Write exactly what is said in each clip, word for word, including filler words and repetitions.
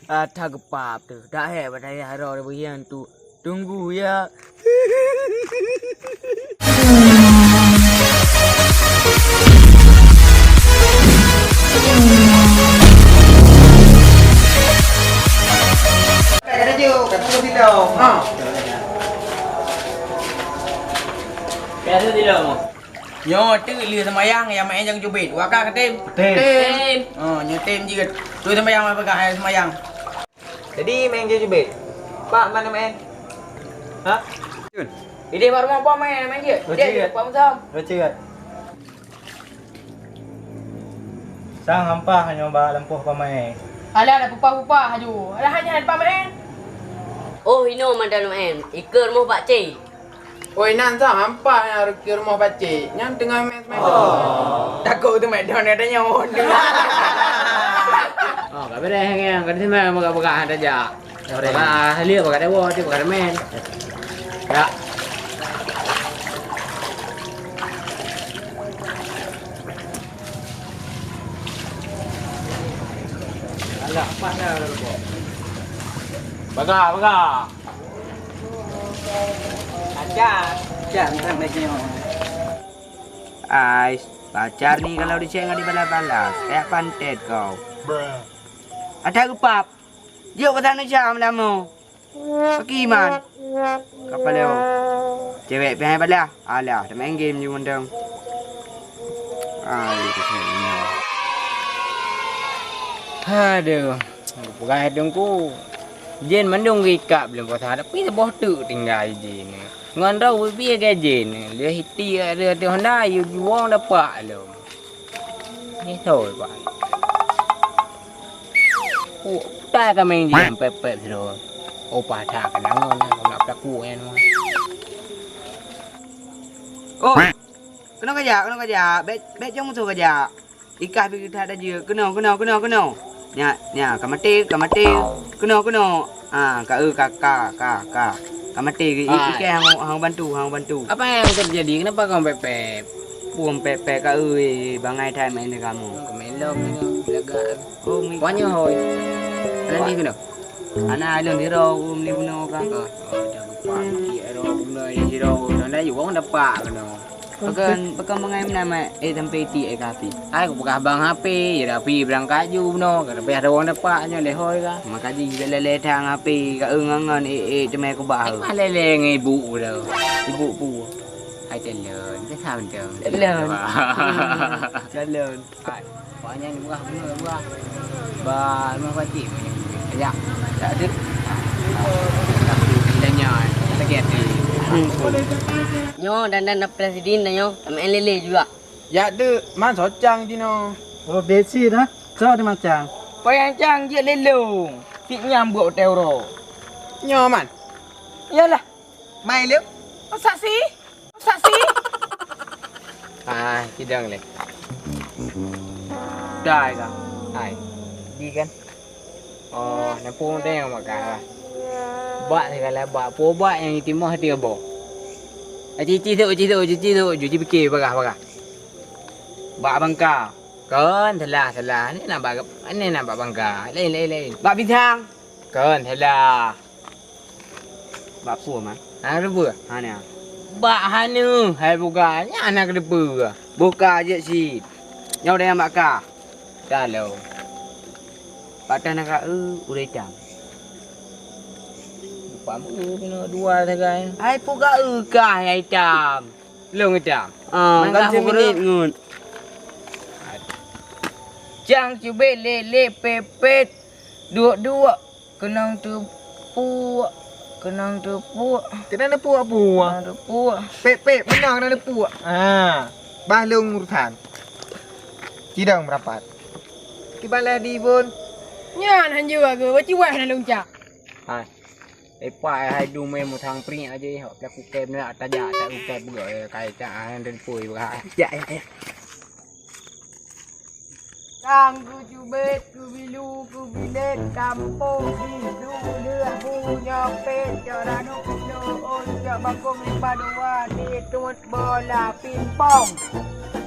Ah, that geupap teuh. Dak hék bak dayah droe beuhiang tu. Tunggu ya. Biasa tidak mau. Nyoe teuk lheueh seumayang nyang meu'en nyang cubiet. Waka katem? Tem. Tem. Oh, nyoe tem jeuet. Tuh seumayang, peugah hai seumayang. Jadi meu'en nyang cubiet. Pak, mana meu'en? Ha? Idéh bak rumoh Pak meu'en, meu'en jeuet. Jeuet, jeuet. Pak Musa. Jeuet. Sang hampah nyoe bak lampôh pamae. Alah, dah pupah-pupah aju. Alah, hanya pamae. Oh, inoe mantan meu'en. Ikeue rumoh Pak Cik. Oi, nan sa hampah nyang reuki rumoh pacé. Nyang teungoh mè-, mè-, takot tu mè don ada nyawa. Oh, ka beres nyan. Ka di sini buka-buka ada jak. Orang ahli buka dewa, dia buka remen. Ya. Alah, apa dah? Baga, baga. Pacar. Pacar, bukan lagi nyoe. Ais, pacar ni kalau dicek nggak dibalas-balas, kayak pantet kau. Ada gepap. Jok ke sana Syam lama. Pakai iman. Kapal lewat. Cewek pihak balah. Alah, temen game je mantong. Ai, kasihan. Aduh, peugah dong ku. Jén mandum geukab buleuen puasa, tapi saboh teuk tinggai jén. Ngon droe bubie lagèe jén, lheueh hiti ateueh Honda, yue juwong dapat lom. Nyoe sôi, Pak. Ku, tak ka main jam pep-pep sidroe. Oh, padah ka nangon, nak pelaku nyan. Oh. Keunoe kajak, keunoe kajak. Bèk, bèk jong musoh kajak. Ikah pih that tajeuet. Keunoe, keunoe, keunoe, keunoe. Nyak, nyak, ka maté, ka maté. Keunoe, keunoe. Ha, ka, eu, ka, ka, ka, ka. Ka maté. I-, ikah hang, hang bantu, hang bantu. Apa yang terjadi? Kenapa kau pepet? Puang pepet ka, eu, bangai that main dengan kamu. Kau main lom ni, lagak. Oh, mi. Puannya hoi. Nanti keunoe. Anak alun diro, um, ni bunoe ka. Oh, oh, dah lupa. Diro, bunoe, diro. Nanti wong dapat keunoe. Pakon, pakon bangai meunan, Mat? Eh, sampai itik, eh, ka api. Ai, kupeugah bang H P, ya, tapi beurangkat ju bunoe, ka tapi ada wong dapat nyoe lehoi ka. Maka ji leleh thang H P, ka eu ngon-ngon, eh, eh, teumai kubah. Ai, mah leleh ngon ibu dah. Ibu pu. Ai, calon, ke sama dong. Calon. Calon. Hai, banyak ni buah, buah, buah. Ba, rumah pakcik banyak. Ajak. Tak ada. Tanya, lagi ada. Nyoe dandan na presiden dah nyoe, M L A juga. Jak deuek, man socang jinoe. Oh, besi dah. Sok di macang. Payang cang jeuet lelong. Sik nyang buet utée uroe. Nyoe man. Iyalah. Mai lé. Saksi. Saksi. Ah, sidang lé. Dai ka. Hai. Di kan. Oh, nampu deng maka. Bak segala bak po bak nyang itimah ti abo. Aci ci tu, ci tu, ci tu, ju ci pike bagah bagah. Bak bangka. Kon, salah, salah. Ni nak bak, ni nak bak bangka. Lain, lain, lain. Bak pisang. Kon, salah. Bak peue, Man? Hana keudeupeue? Hana. Bak hana, hai buka. Nyan hana keudeupeue. Buka jeuet cit. Nyoe dayang bak ka. Ka lom. Bak tanah ka, eu, udeb itam. Lupa meu keunoe dua sagai. Hai, peue ka eu kah nyang itam? Lôn itam. Ah, kan seumiet ngon. Cang cubit lé-lé pepet duek-duek. Keunong teupuek, keunong teupuek. Keunong teupuek peue? Keunong teupuek. Pek, pek, meunan keunong teupuek. Ha, bah lôn urusan. Cidong merapat. Kiban lé di bun. Nyan hanjeuet ke, baciwah na lôn cak. Hai. Lepai hai dumé meuthang priek aja, hok pelaku kem nak tajak, tak utai peugah, eh, kai cak, ah, dan pui, bah. Ya, ya, ya. Kang ku cubit, ku bilu. Tuku bilet kampung di duduk punya pet cara nuklo oi cak bakong lima dua di tut bola pingpong.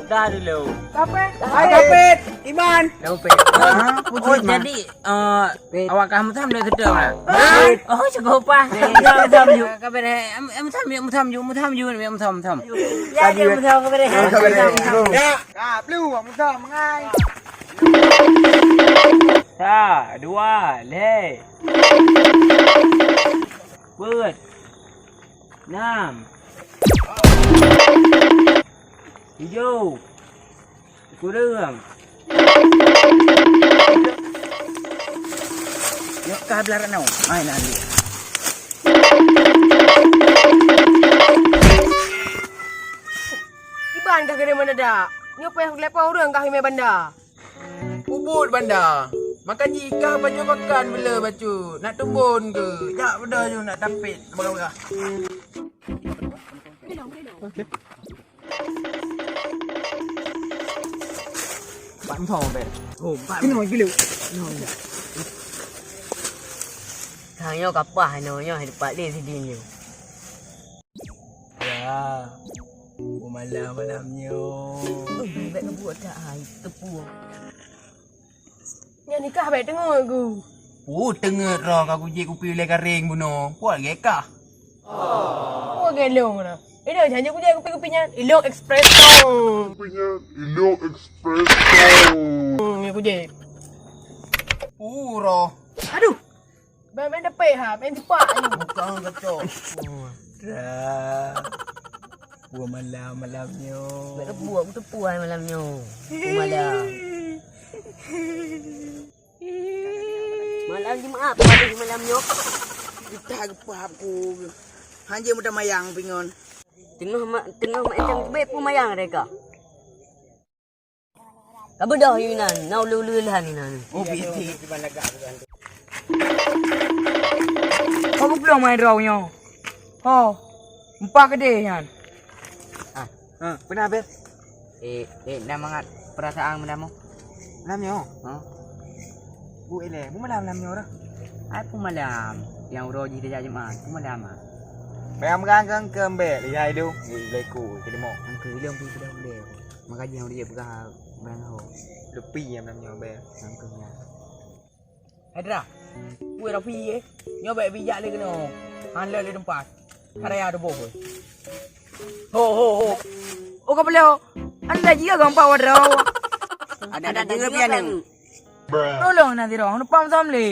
Dah dulu. Kapet. Hai Kapet. Iman. Kapet. Ha? Oh, jadi eh, awak kamu tam dah sedang lah. Oh, cukup apa? Mutam ju. Kapet eh, mutam ju, mutam ju, mutam ju, mutam, mutam. Ya, ya, mutam kapet eh. Ya. Ka, pelu, mutam, mengai. Sa, dua, lhèe. Peuet. Nam. Tujoh. Kureueng. Nyoe ka blah rot nyoe. Ai, nah, lihat. Iban ka keuneuk meudadak. Nyoe payah geuleupah ureueng ka himé banda. Ubit banda. Maka jih ka bacut pakan bela bacut. Nak tumbon ke? Jak beda ju nak tapet bagah-bagah. Empat empat, Bel. Oh, empat. Kena gila. Kang nyoe kapah nyoe, nyoe di tempat ni sidin nyoe. Ya. Oh, malam-malam nyoe. Oh, bèk ngebuet dah ai tepung. Nyan nikah bèk teungeut gu. Oh, teungeut roh ka kujép kupi ulèe garéng bunoe. Puat gèt kah? Oh, gèt lôn na. Ilôn nyan kujép kupi-kupi nyan. Ilôn espresso. Kupi nyan, ilôn espresso. Hmm, nyan kujép. Oh, roh. Aduh. Main-main dapet ha, main sepak ni. Bukan kacau. Oh, dah. Buat malam, malam nyoe. Buat tepu, aku tepu hai malam nyoe. Aku malam. Malam Jumat, pagi malam nyoe. Kita gepah aku. Hanya mudah mayang pingon. Tengah ma-, tengah mak enteng tebek pun mayang mereka. Ka beudôh inan, na ulèe-ulèe lhan inan. Oh, biet. Kau beuglong main rau nyoe. Ho, empat keudeh nyan. Ah, ha, peuna, Bel? Eh, eh, na mangat perasaan meundamu. Meunam nyoe? Ha? Bu ilèe, bu malam meunam nyoe dah. Ai, bu malam. Nyang uroe jih tajak Jumat, bu malam ah. Meungan-meungan keu, keu Bel, ya, idu. Di Blaiku, keu deumok. Angkeu ilong pi peudong Bel. Makajih nyang riyek peugah barang ho. Leupie nyang nam nyoe bèe. Nyang keu nyan. Hai Dra. Weh Rafi eh. Nyoe bèk bijak lé keunoe. Han lé lé teumpat. Karaya tuboh weh. Ho ho ho. Oh ka beuleue. Anda jia gampang wa Dra. Ada ada dengar pian nang. Tolong nanti dong. Numpang samli.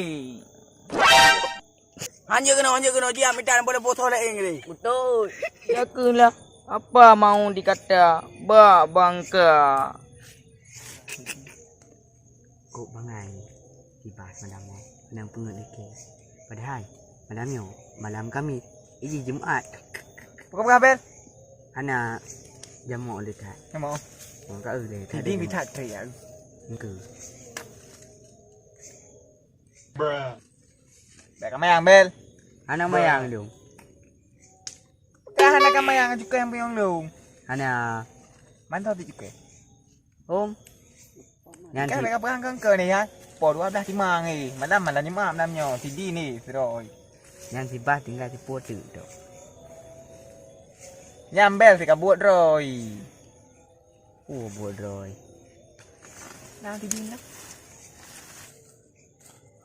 Hanjeuet keunoe, hanjeuet keunoe, jiak mita bola poso laén keunoe. Beutôi. Yakeulah, apa mau dikata bak bangka. Kok bangai kibas malam nyoe, nang peungeuet lé kèe. Padahai malam nyoe malam Kamis, iji Jumat. Buka-buka Bel. Hana jamok lé that. Jamok. Buka lé that. Jadi bitat kaya. Engke. Bruh. Bèk ka mayang, Bel. Hana mayang, Dong. Ka hana ka mayang, cukai nyang puyong, Dong. Hana. Mantap tu cukai. Om. Nyan kan si- mereka perang kengke ni, ya. Po dua belas timang ni. Malam, malam Jumat malam nyoe. Sidi ni, seroi. Nyan sibah tinggal sipo tu, tu. Nyan Bel si kabut, Roy. Oh, buet droe. Nah, di dina.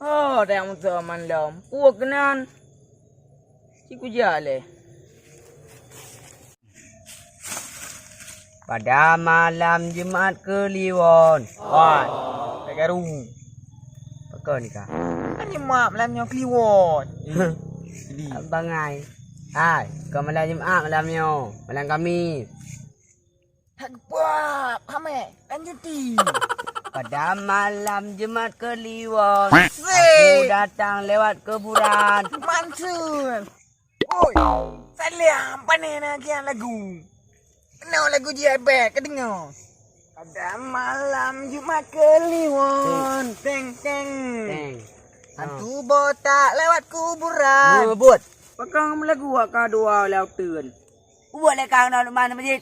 Oh, dayang musoh mandom. Puoh keunan. Cikujak lé. Pada malam Jumat Kliwon. Wah, tak garu. Pakon kah? Kan Jumat malam nyoe Kliwon. Eh, jadi. Bangai. Hai, kau malam Jumat malam nyoe. Malam Kamis. Tak geupeugah, Hamé, lanjuti. Pada malam Jumat Kliwon, aku datang lewat kuburan. Mansur. Oi, salam, pane na kian lagu. Kena lagu jih abang, ka deungoe. Pada malam Jumat Kliwon. Teng, teng. Teng. Hantu botak lewat kuburan. Ngebut. Pakon meulagu ka dua lam teun. Ubuet lé kang na lukman masjid.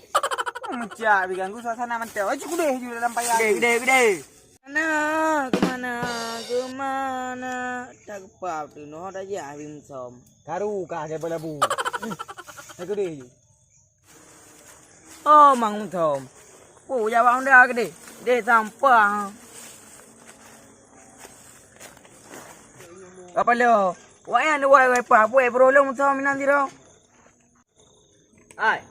Meucak biganggu suasana mantap. Aju gudeh ju dalam payah. Gudeh, gudeh, gudeh. Mana? Kemana? Ke Na, tak geupap tu, noh dah jah bim som. Karu kah dia belabu. Hmm. Aku deh. Oh, Mang Thom. Peue jaweueb honda keudeh? Deh sampah. Apa lo? Wak nyan wai wai pah, peue peurolong Thom inan siro? Ai.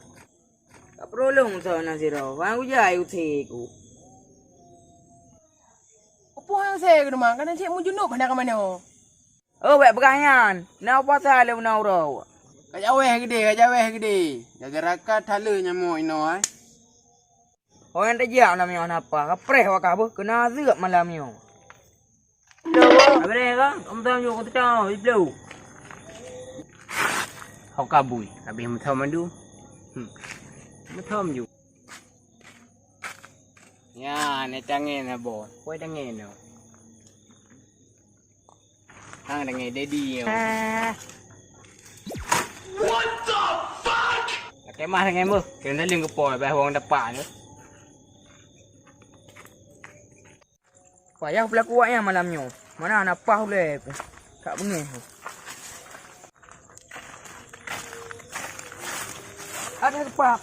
Ka peurolong Thom inan siro. Wang ujai uteku. Peue hana se keunoe, kana cit meujunub hana ka manoe. Oh, bék peugah nyan. Na puasa lé bunoe uroe. Ka jaweh geude, ka jaweh geude. Jaga rakat hale nyamok inoe, eh. Oh, nyang teujak malam nyoe hana apa. Ka preh wak kah beuh, keuneuk zeuek malam nyoe. Abreh ka, om tam nyoe kututang, iblu. Hau kabui, habéh meuthom mandu. Hmm. Meuthom ju. Ya, ni tangen na boh. Kue tangen na. Hang tangen daddy nyoe. Ah. What the fuck? Lakée mah tangen beuh. Kena leueng keupoe bah wong dapat tu. Payah peulaku awak nyan malam nyoe. Mana hana pah ulée ku. Tak beungéh ku. Ada pah.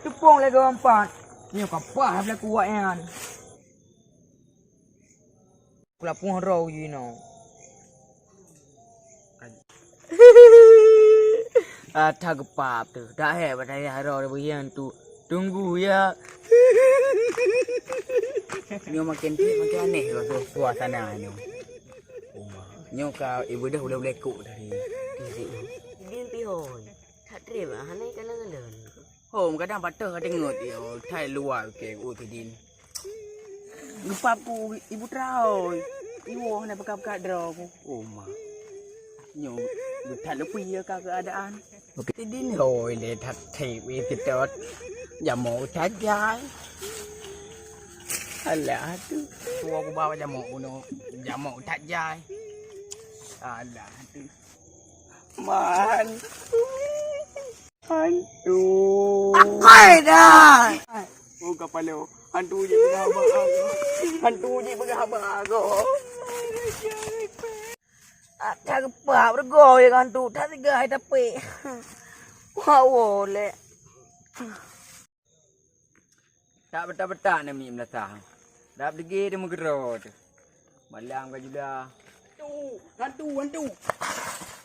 Tupông lagée ureuëng pat. Nyoe ka pah peulaku awak nyan. Peulaku roh jinoe. Ah, that geupap tu. Dak hé bak dayah droe beuhiang tu. Tunggu ya. Nyoe makin tiep makin aneh lah tu suasana nyoe. Nyoe ka ibu dah ulée-ulée kok tadi. Idin pih hôi. That treb ah, hana ikalon-kalon. Hom kadang patah ka deungot yo, thai luwa ke u tidin. Geupap ku ibu traoi. Iwoe hana peuka-peuka droe ku. Oh ma. Nyoe geuthat leupie ka keuadaan. Tidin hoi lé that thép weh keudot. Jamok that jai. Alah tu. Tua ku bawa jamok bunoe. Jamok that jai. Alah tu. Man. Hantu. Akai dah. Oh, kapalo. Hantu je peugah haba aku. Hantu je peugah haba aku. Ata geupah beureugoe ya hantu. Tak tiga hai tapi. Wah, wo lek. Tak betak-betak na mi meulasah. Dap dege di meugeuro tu. Malam ka jula. Hantu, hantu, hantu.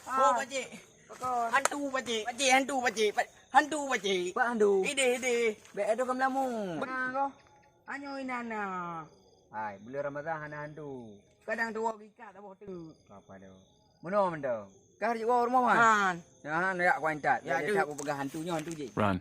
Ah. Oh, pakcik. Pakon. Hantu, pakcik. Pakcik, hantu, pakcik. Pa-, hantu, pakcik. Pak hantu. Ideh, ideh. Bek ado kam lamu. Bang ko. Anyo inana. Hai, bulan Ramadan hana hantu. Kadang tu orang ikat tak boh tu. Apa tu? Meunoe mantong. Kah jeuet woe rumoh man? Han. Nah, han, yak kuantat. Ya, tu. Tak peugah hantu nyoe, hantu jih. Run.